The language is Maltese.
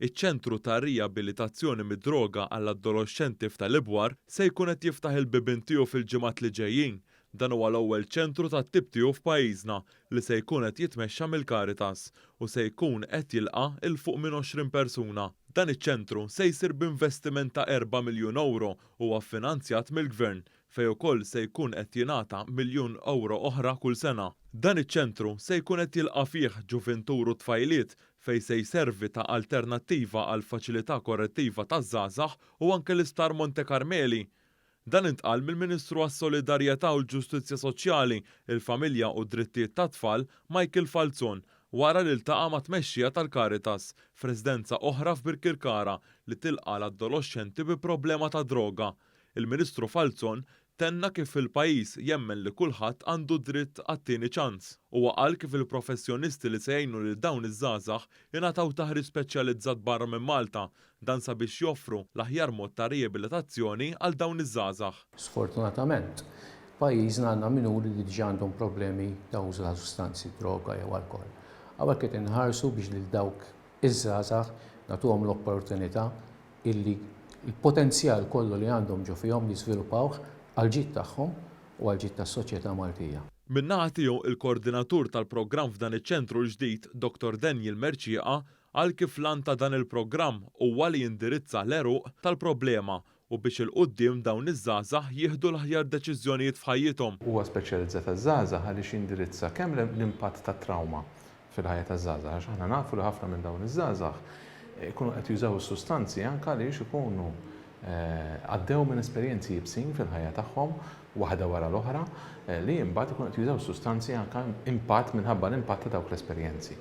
Iċ-Ċentru ta' Rijabilitazzjoni mid-Droga għall-Adoloxxenti f'Tal-Ibwar se jkun qed jiftaħ il-bibien tiegħu fil-ġimgħat li ġejjin. Dan huwa l-ewwel ċentru tat-tip tiegħu f'pajjiżna li se jkun qed jitmexxa mill-Caritas u se jkun qed jilqa' 'l fuq minn 20 persuna. Dan iċ-ċentru se jsir b'investiment ta' erba' miljun ewro u huwa ffinanzjat mill-Gvern fejn ukoll se jkun qed jingħata miljun ewro oħra kull sena. Dan iċ-ċentru se jkun qed jilqa' fih ġuvintur u tfajliet fejn se jservi ta' alternattiva għall-Faċilità Korrettiva taż-Żgħażagħ u anke l-Isptar Monte Karmeli. Dan intqal mill-Ministru għas-Solidarjetà u l-Ġustizzja Soċjali, il-Familja u d-Drittijiet tat-Tfal, Michael Falzon, wara li ltaqa' mat-tmexxija tal-Caritas f'residenza oħra f'Birkirkara li tilqa' l-adoloxxenti bi problema ta' droga. Il-Ministru Falzon tenna kif fil-pajjiż jemmen li kulħadd għandu dritt għat-tieni ċans. Huwa qal kif il-professjonisti li se jgħinu lil dawn iż-żgħażagħ ingħataw taħriġ speċjalizzat barra minn Malta, dan sabiex joffru l-aħjar mod ta' riabilitazzjoni għal dawn iż-żgħażagħ. Sfortunatament, f'pajjiżna għandna minuri li diġà għandhom problemi ta' użu ta' sustanzi, droga jew alkoħol. Hawnhekk qed inħarsu biex lil dawk iż-żgħażagħ nagħtuhom l-opportunità illi l-potenzjal kollu li għandhom ġo fihom jiżviluppawh għall-ġid tagħhom u għall-ġid tas-soċjetà Maltija. Min-naħa tiegħu, il-koordinatur tal-programm f'dan iċ-ċentru l-ġdid, Dottor Daniel Mercieca, qal kif l-għan ta' dan il-programm huwa li jindirizza l-għeruq tal-problema u biex 'il quddiem dawn iż-żgħażagħ jieħdu l-aħjar deċiżjonijiet f'ħajjithom. Huwa speċjalizzat għaż-żgħażagħ għaliex jindirizza kemm l-impatt tat-trawma fil-ħajja taż-żgħażagħ għax aħna nafu li ħafna minn dawn iż-żgħażagħ ikunu qed jużaw is-sustanzi anke għaliex ikunu għaddew minn esperjenzi iebsin fil-ħajja tagħhom waħda wara l-oħra li imbagħad ikunu qed jużaw is-sustanzi anke impatt minħabba l-impatt ta' dawk l-esperjenzi.